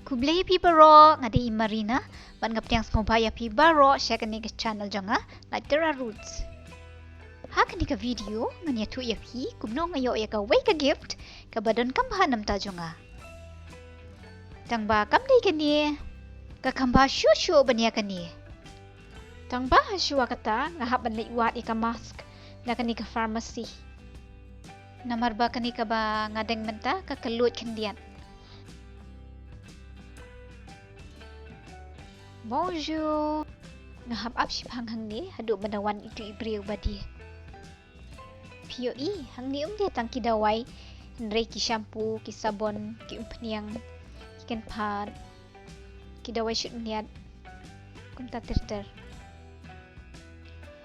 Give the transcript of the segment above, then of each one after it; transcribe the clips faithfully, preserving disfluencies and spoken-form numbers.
Khublei phi baroh, nga dei i Marina, bad nga pdiang sngewbha ïa phi baroh sha kane ka channel jong nga, Lait Tara Roots. Ha kane ka video ngan ïathuh ïa phi kumno nga ïoh ïa kawei ka gift kaba donkam bha na bynta jong nga. Tang ba kam dei kane ka kham bha shuh shuh ban ïa kane. Tang ba ha shuwa kata nga hap ban leit wad ïa ka mask na kane ka pharmacy. Namar ba kane kaba nga deng mynta ka kylluid khyndiat. Bonjour. Nga hap ap shiphang hangne haduh ban da wan itu i briew ba die. Phi ïohi, hangne um dei tang ki dawai, hynrei ki shampoo, ki sabon, ki umphniang, ki kynphad, ki dawai shit mynniat, kumta ter ter.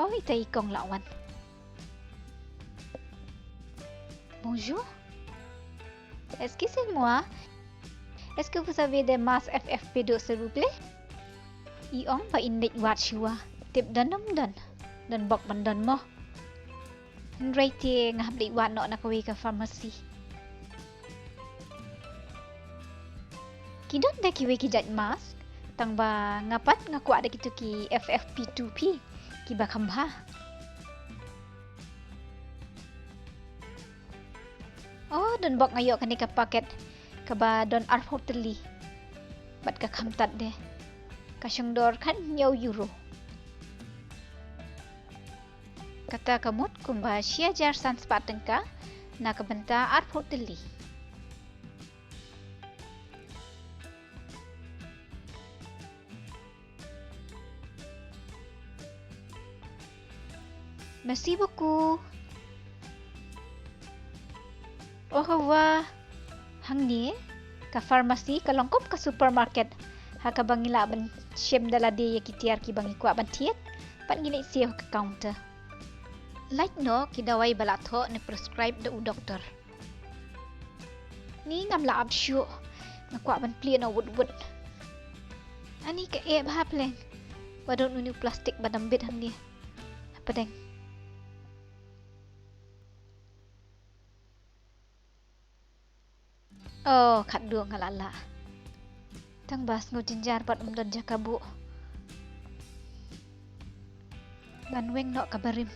Oh, ita i kong la wan. Bonjour. Excusez-moi. Est-ce que vous avez des masques F F P deux, s'il vous plaît? I ong ba in leit wad shuwa. Tip don ym don? Don bok ban don mo. Hynrei te nga hap leit wad noh na kawei ka pharmacy. Ki don da kiwei ki jait mask, tang ba nga pat nga kwah da kito ki F F P two P, kiba kham bha. Oh, don bok nga ïoh kane ka paket kaba don arphew tylli. Bad ka kham tad de. Ka shong dor khathynñiew euro. Kata ka mut kumba shi hajar san spah tyngka na ka bynta arphew tylli. Merci beaucoup. Au revoir. Hangne ka pharmacy ka long kum ka supermarket, ha kaba ngi lah ban shem da lade ïa ki tiar kiba ngi kwah ban thied, bad ngi leit siew ha ka counter. Lait noh ki dawai ba la thoh ne prescribe da u doktor. Ni ngam lah ap shuh, nga kwah ban plie noh wut wut. Ani ka eh bha pleng. Wat don uni u plastik ba dam bit hangne. Hapdeng. Oh, khatduh nga la lah. Tang ba sngew jynjar bad ym don jaka buh. Ban weng noh ka barim.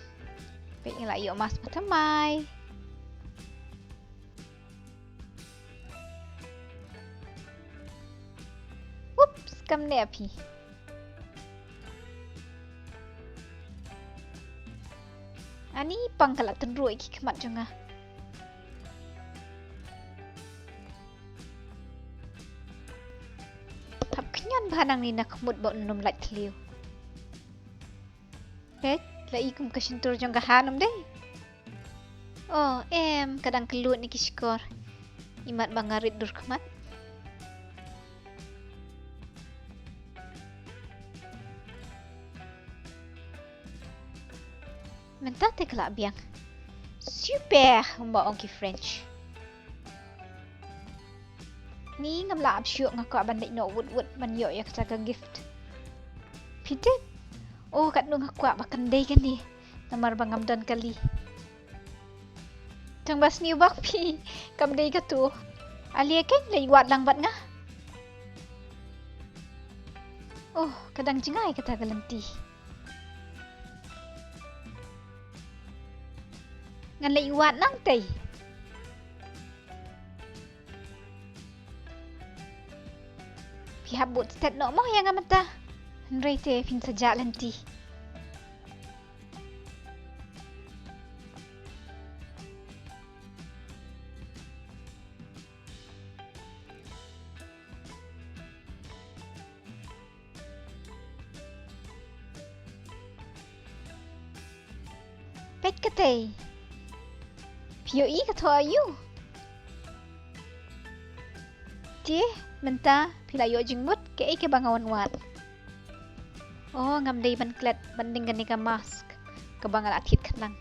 Peit nga la ïoh mask ba thymmai. Oops, kam neh phi. Ani pang ka la tynruh ïa ki khmat jong nga. Hap khñiot bha nangne na khmut ba un ym lait thliew. Peit, la i kum ka shyntur jong ka han ym dei. Oh, em, ka dang kylluid na ki shkor. Imat ba nga rit dur khmat. Mynta te ka la biang. Super, kumba ong ki French. Ni ngam lah ap shuh, nga kwah ban leit noh wut wut ban ïoh ïa kata ka gift. Phi tip? Oh, katno nga kwah ba kan dei kane. Namar ba ngam don kali. Tang ba sniew bak phi, kam dei katu. Ale keiñ, leit wad lang bad nga. Oh, ka dang jngai kata ka lynti. Ngan leit wad nangtei. Phi hap bud stet noh mo ïa nga mynta. Hynrei te phin sa jah lynti. Peit katei. Phi ïohi ka thoh aïu? Te mynta phi la ïoh jingmut kaei kaba nga wan wad. Oh, ngam dei ban klet ban deng kane ka mask kaba nga la thied khnang.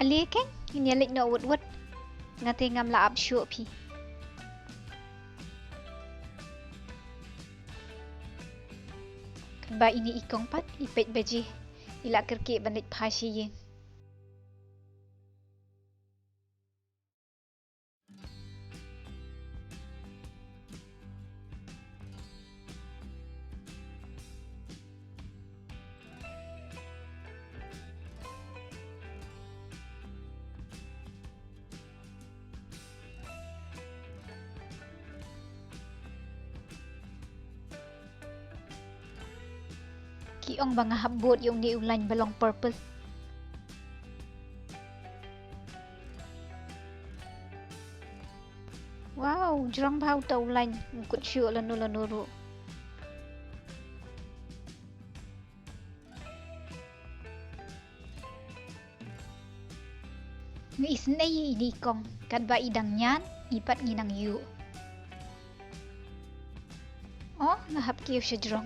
Ale keiñ, ngin ïa leit noh wut wut. Nga te ngam lah ap shuh phi. Katba ine i kong pat i peit baje, i la kyrkieh ban leit phai sha ïing. Ki ong ba nga hap bud ïa une u lain ba long purple. Wow, jrong bha uta u lain, ngam kut shuh lano lano ruh. Ngi isynei ïa ine i kong, katba i dang ñiad, ngi pat ngi nang ïuh. Oh, nga hap kiew sha jrong.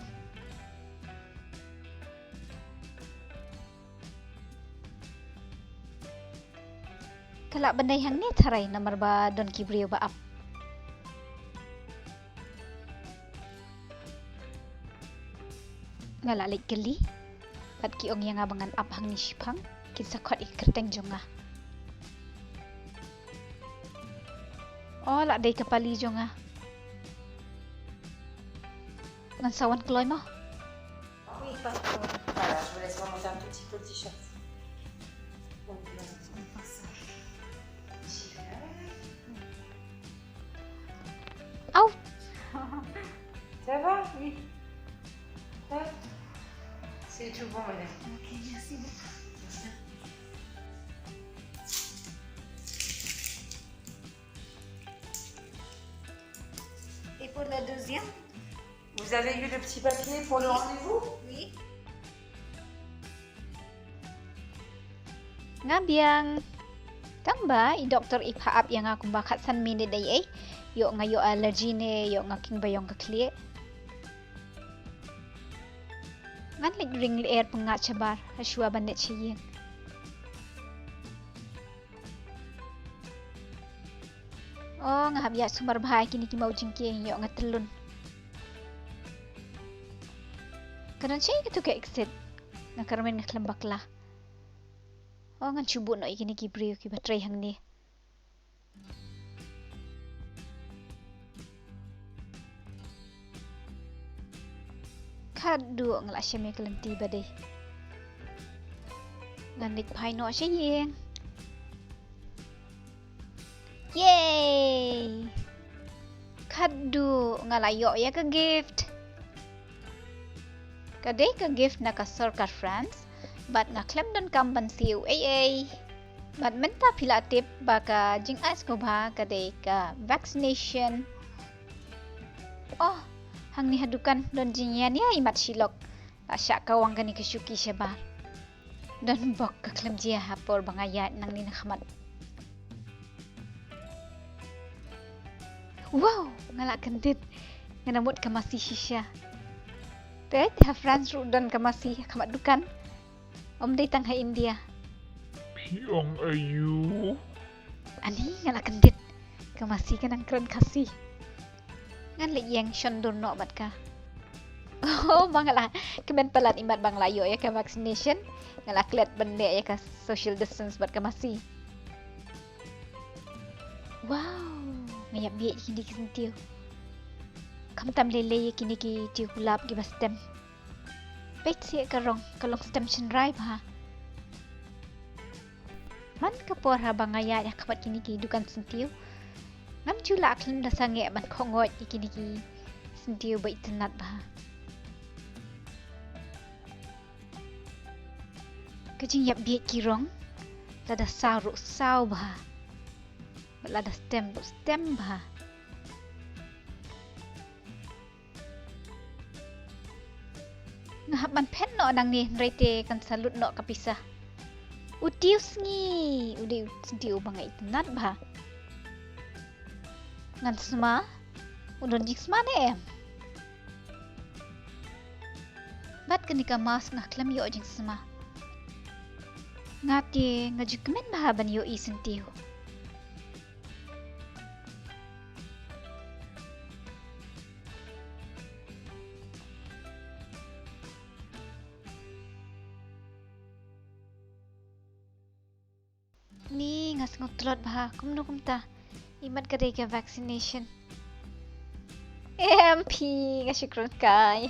Ka lah ban dei hangne tharai namar ba don ki briew ba ap. Nga lah leit kylli. Bad ki ong ïa nga ba ngan ap hangne shiphang, kin sa khot ïa ka kyrteng jong nga. Oh, lah dei ka pali jong nga. Ngan sa wan kloi mo. Oui, pas trop. Voilà, je vous laisse remonter un tout petit peu le t-shirt. Au. Ça va ? Oui. Hop. C'est tout bon, madame. Ok, merci beaucoup. Et pour la deuxième ? Vous avez eu le petit papier pour le rendez-vous ? Oui. Nga biang. Tang ba i doktor i phah ap ïa nga kumba khatsan minit ei ei. Ïoh nga ïoh allergy ne ïoh nga king ba ïong ka khlieh. Ngan leit ring lyer pyngngad shabar ha shuwa ban leit sha ïing. Oh, nga hap ïa sumar bha ïa kine ki maw jingkieng, ïoh nga tyllun. Ka don shaei kato ka exit? Nga kyrmen nga khlem bakla. Oh, ngan shu bud noh ïa kine ki briew kiba trei hangne. Khadduh nga la shem ïa ka lynti ba dei. Ngan leit phai noh sha ïing. Yay! Khadduh nga la ïoh ïa ka gift. Ka dei ka gift na ka sorkar France, bad nga khlem donkam ban siew ei ei. Bad mynta phi la tip ba ka jingai sngewbha ka dei ka vaccination. Oh, hangne ha dukan don jingïania imat shilok. La shah kawang kane ka shuki shabar. Don bok ka khlem jia ha por ba nga ïaid nangne na khmat. Wow, nga la kyndit. Nga na mut ka masi shisha. Te, te ha France ruh don ka masi ha khmat dukan. Ym dei tang ha India. Phi ong aiu? Ani, nga la kyndit. Ka masi ka nang kren Khasi. Ngan leit ïeng shon dur noh bad ka. Oh, ba nga la kmen palat imat ba nga la ïoh ïa ka vaccination. Nga la klet ban leh ïa ka social distance bad ka masi. Wow, nga ïap bieit ïa kine ki syntiew. Khamtam lei lei ïa kine ki tiew kulap kiba stem. Peit seh ka rong, ka long stem shynrai bha. Man ka por haba nga ïaid ha khmat kine ki dukan syntiew, ngam ju lah khlem da sangeh ban khongoit ïa kine ki syntiew ba itynnat bha. Ka jingïap bieit ki rong, lada saw ruh saw bha. Bad lada stem ruh stem bha. Nga hap ban phet noh nangne hynrei te kan sa lut noh ka pisa. U tiew sngi, u dei u syntiew uba nga itynnat bha. Ngan sma, u don jingsma ne em? Bad kane ka mask nga khlem ïoh jingsma. Nga te nga ju kmen bha ban ïohi syntiew. Ni nga sngew tlot bha, kumno kumta. Imat ka dei ka vaccination. Em phi, nga shu kren kai.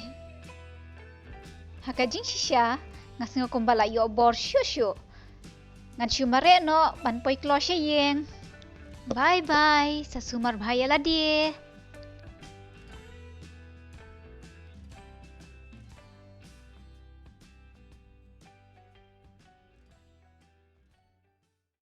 Ha ka jingshisha, nga sngew kumba la ïoh bor shuh shuh. Ngan shu mareh noh ban poi kloi sha ïing. Bye bye, sa sumar bha ïa lade.